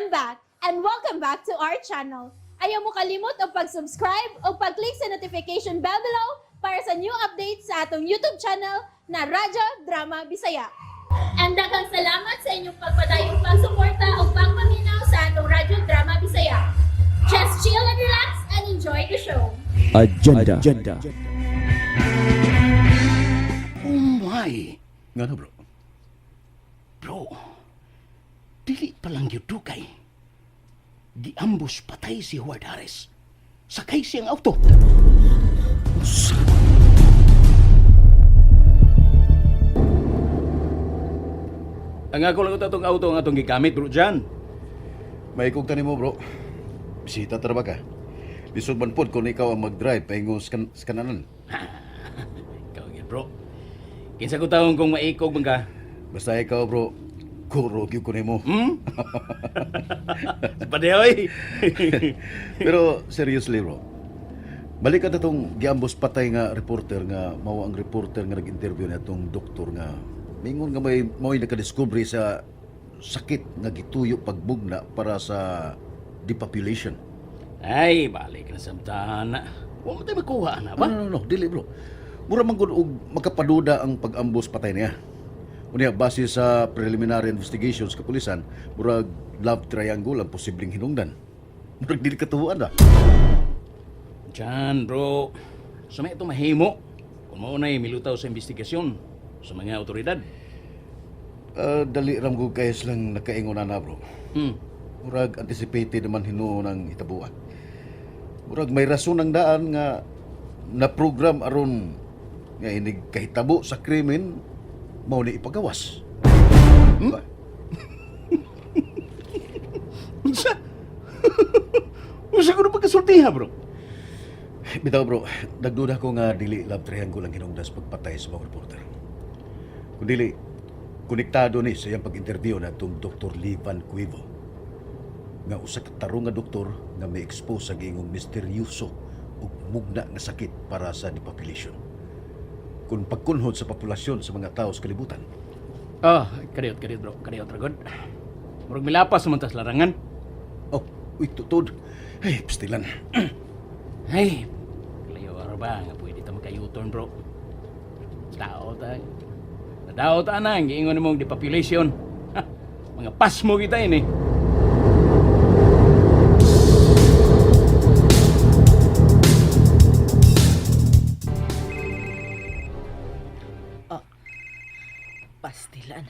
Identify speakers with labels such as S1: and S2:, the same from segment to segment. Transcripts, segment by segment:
S1: I'm back and welcome back to our channel. Ayaw mo kalimot og pag-subscribe o pag-click sa notification bell below para sa new updates sa atong YouTube channel na Radyo Drama Bisaya. And daghang salamat sa inyong pagpadayong pagsuporta o pagpaminaw sa atong Radyo Drama Bisaya. Just chill and relax and enjoy the show.
S2: Agenda. Agenda.
S3: Oh my!
S4: Nga na, bro.
S3: Bro, dili pa lang yun dugay. Giambos patay si Howard Harris. Sakay siyang auto. Unsa? Ang ako lang atong auto ang atong gigamit, bro, dyan.
S4: May kog mo, bro. Bisita tara ba ka? Lisod man pod kung ikaw ang mag-drive paingon sa, sa kanalan.
S3: Ikaw gyud, bro. Kinsa ko taon kung maikog man ka?
S4: Basta ikaw, bro, kuro gyud ko nimo.
S3: Padehoy.
S4: Pero seriously, bro. Balik ka tong giambos patay nga reporter nga mao ang reporter nga nag-interview na atong doktor nga mingon nga may mao'y nakadiskubre sa sakit nga gituyo pagbugna para sa depopulation.
S3: Ay, balik na samtana. Wa mo tayo makuha na ba?
S4: No, no, no, dili, bro. Mura man gud og makapaduda ang pag-ambos patay niya. Unya base sa preliminary investigations kapulisan, murag love triangle ang posibleng hinungdan. Murag dili katuoan ba?
S3: Diyan, bro. Sumay ito mahimo. Kung mao na'y milutaw sa investigasyon sa mga otoridad.
S4: Ah, dali ram gud kay silang nakaingon na na, bro. Murag anticipated naman hinuon ang hitabuan. Murag may rason ang daan nga na program aron nga inig kahitabo sa krimen mao ni ipagawas. Ba?
S3: Unsa? Unsa ko na pagkasultiha, bro?
S4: Bitaw, bro, nagduda ko nga dili love triangle ang hinungdan sa pagpatay sa mga reporter. Kung dili, konektado ni sa iyang pag-interview na itong Dr. Livan Cuevo nga usa ka tarong nga doktor nga may expose sa giingong misteryoso ug mugna nga sakit para sa depopulation. Kung pagkunhod sa populasyon sa mga tao sa kalibutan.
S3: Ah, kadiyot, kadiyot, bro. Kadiyot, ragod. Murag milapas naman tas larangan.
S4: Oh, uy, tutod. Ay, pastilan.
S3: Ay, layo ara ba nga pwede ta maka-U-turn, bro. Tao ta. Nadao ta na, ang giingon nimong depopulation. Ha, mga pasmo kita ini.
S5: Pastilan.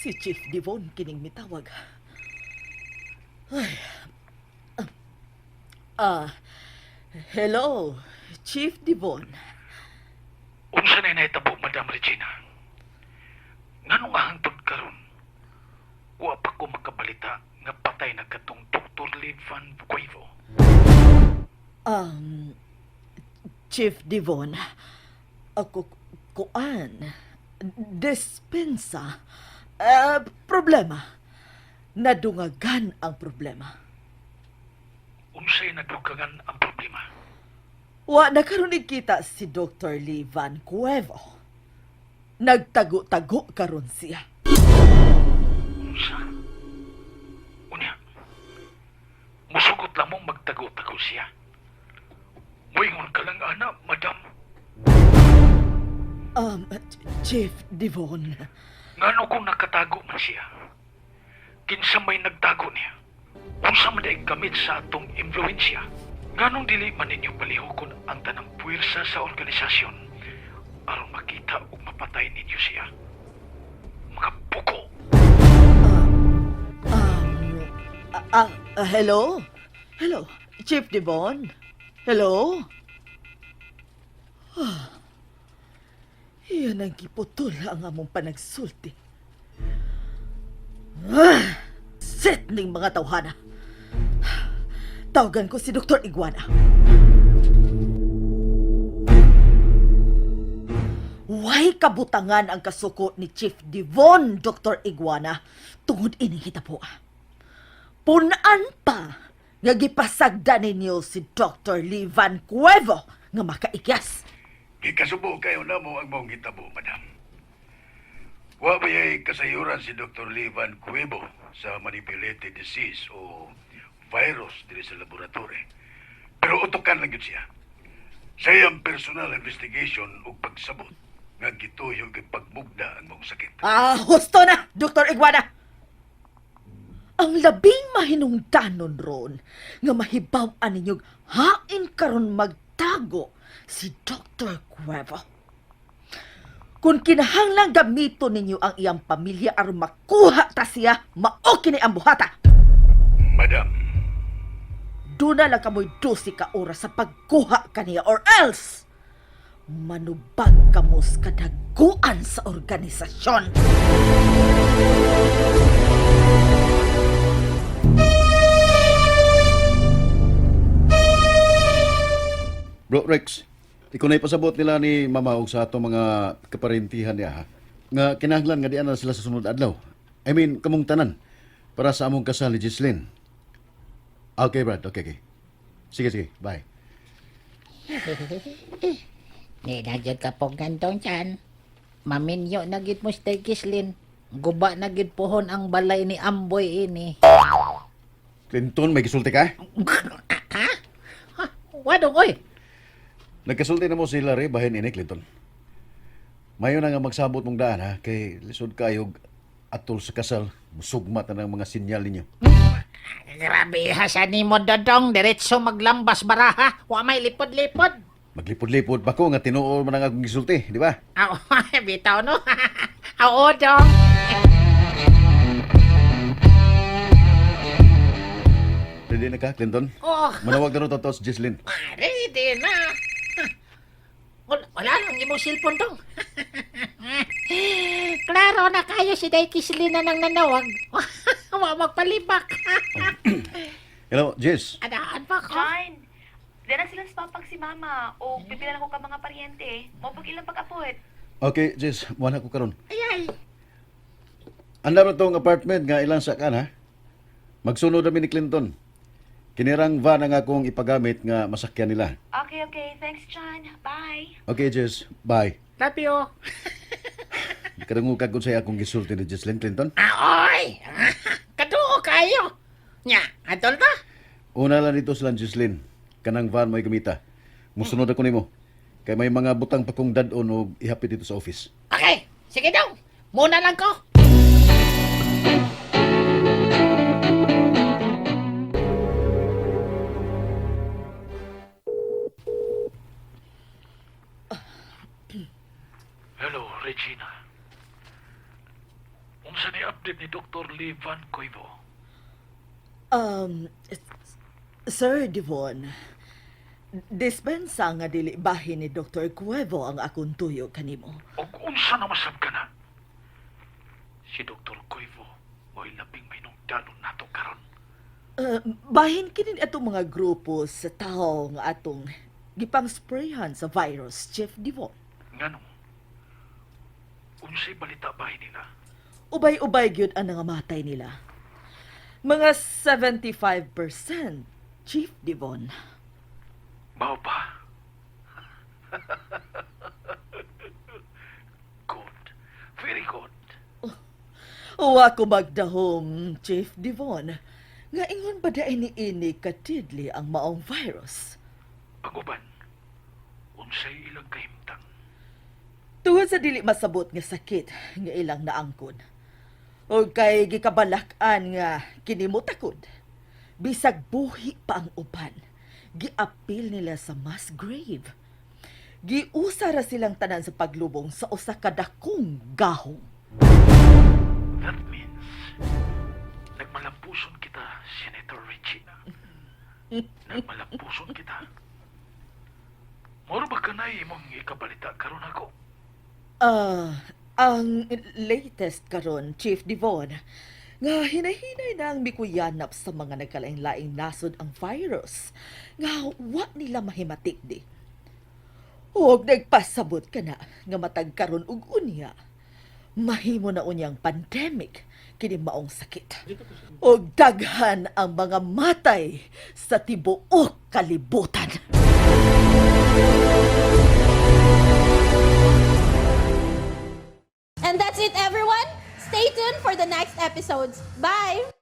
S5: Si Chief Devon kining mitawag. Ay. Ah, hello, Chief Devon.
S6: Unsa na nahitabo, Madam Regina? Nganong ahantod karon? Wa pa ko makabalita nga patay na katong Dr. Livan Cuevo.
S5: Um, Chief Devon, ako kuan, dispensa, problema. Nadungagan ang problema.
S6: Unsay nadugangan ang problema?
S5: Wa na karon kita si Dr. Lee Van Cuevo. Nagtago-tago karon siya.
S6: Unsa? Unya. Musugot lang mong magtago-tago siya. Muingon ka lang, ana, madam.
S5: Chief Devon,
S6: Ngano kung nakatago man siya? Kinsa may nagtago niya? Unsa man diay gamit sa atong impluensya? Nganong dili man ninyo palihukon ang tanang puwersa sa organisasyon aron makita ug mapatay ninyo siya? Mga buko!
S5: Hello? Hello, Chief Devon? Hello? Ah, iyan ang giputol ang among panagsulti. Ah, set ning mga tawhana. Tawagan ko si Dr. Iguana. Way kabutangan ang kasuko ni Chief Devon, Dr. Iguana, tungod ini hitabo. Punaan pa nga gipasagda ninyo si Dr. Lee Van Cuevo nga makaikyas.
S6: Gikasubo kayo na mo ang maong gitabo, madam.
S4: Wa ba ya'y kasayuran si Dr. Livan Cuevo sa manipulated disease o virus diri sa laboratory. Pero utukan lang yun siya. Sa iyang personal investigation ug pagsabot nga gituyo kay pagmugna ang maong sakit.
S5: Ah, husto na, Dr. Iguana! Ang labing mahinungdanon ron nga mahibaw-an ninyog hain karon magtago si Dr. Cuevo. Kung kinahanglang gamito ninyo ang iyang pamilya aron makuha ta siya, mao kini ang buhata.
S4: Madam,
S5: Duna lang kamoy 12 ka oras sa pagkuha kaniya or else manubag kamo sa kadaguan sa organisasyon.
S4: Bro Rex, ikaw na ipasabot nila ni Mama og sa atong mga kaparentihan niya ha. Nga kinahanglan nga diyan na sila sa sunod adlaw. I mean, kamong tanan para sa among kasal ni Gislin. Okay, Brad. Okay, okay. Sige, sige. Bye.
S2: Di na gyud ka pong gantong tiyan. Maminyo na gyud mo si Gislin. Guba na gyud pohon ang balay ni Amboy ini.
S4: Clinton, may gisulti ka?
S2: Ha? Ha? Wadong oy.
S4: Nagkasulti na mo si Larry bahin ini, Clinton. Mayo na nga magsabot mong daan ha, kay lisod kayog atol sa kasal, musugmat na ng mga sinyal ninyo.
S2: Grabe ha sa nimo dodong diretso maglambas baraha. Wa may lipod-lipod.
S4: Maglipod-lipod pa ko nga tinuol man ang akong gisulti, di ba?
S2: Aw, bitaw no. Aw, dong.
S4: Ready na ka, Clinton?
S2: Oh,
S4: Manawag na rin to si Gislin.
S2: ready na. Wala, wala lang imong cellphone dong. Klaro na kayo si Day Kislina nang nanawag. Wa magpalibak.
S4: Hello, Jess.
S2: Adaan pa ko.
S7: John, dala sila sa papag si mama o pipila ko ka mga paryente. Mo pag ilang pag-apot.
S4: Okay, Jess, wala ko karon.
S2: Ay, ay.
S4: Andam na tong apartment nga ilang sakan ha. Magsunod kami ni Clinton. Kinirang van ang akong ipagamit nga masakyan nila.
S7: Okay, okay. Thanks, John. Bye.
S4: Okay, Jess. Bye.
S2: Love you.
S4: Kadungog ka kung sa akong gisulti ni Jesslyn Clinton.
S2: Aoy! Kaduo kayo. Nya, adol ba?
S4: Una lang dito sila Jesslyn. Kanang van mo gamita. Musunod ako nimo. Kay may mga butang pa kong dad-on og ihapit dito sa office.
S2: Okay, sige daw. Muna lang ko.
S6: Hello, Regina. Unsa ni update ni Dr. Lee Van Coivo?
S5: Um, Sir Devon, dispensa nga dili bahin ni Dr. Cuevo ang akong tuyo kanimo.
S6: Og unsa na masab ka na? Si Dr. Coivo mo'y labing mahinungdanon nato karon.
S5: Bahin kini atong mga grupo sa tao nga atong gipang-sprayhan sa virus, Chief Devon.
S6: Nganong? Unsay balita bahin nila?
S5: Ubay-ubay gyud ang nangamatay nila. Mga 75%, Chief Devon.
S6: Mao ba? Good. Very good.
S5: Wa ko magdahom, Chief Devon. Nga ingon ba dai ni ini katidli ang maong virus?
S6: Panguban, unsay ilang kahimtang?
S5: Tungod sa dili masabot nga sakit nga ilang naangkon. O kay gikabalak-an nga kinimutakod. Bisag buhi pa ang uban, giapil nila sa mass grave. Giusa ra silang tanan sa paglubong sa usa ka dakong gahong.
S6: That means, nagmalampuson kita, Senator Regina. Nagmalampuson kita. Moro ba kanay imong ikabalita karon ako?
S5: Ah, ang latest karon, Chief Devon, nga hinahinay na ang mikuyanap sa mga nagkalaing-laing nasod ang virus, nga wa nila mahimatik di. Og nagpasabot ka na nga matag karon og unya. Mahimo na unyang pandemic kini maong sakit. Og daghan ang mga matay sa tibuok kalibutan.
S1: And that's That's it, everyone. Stay tuned for the next episodes. Bye!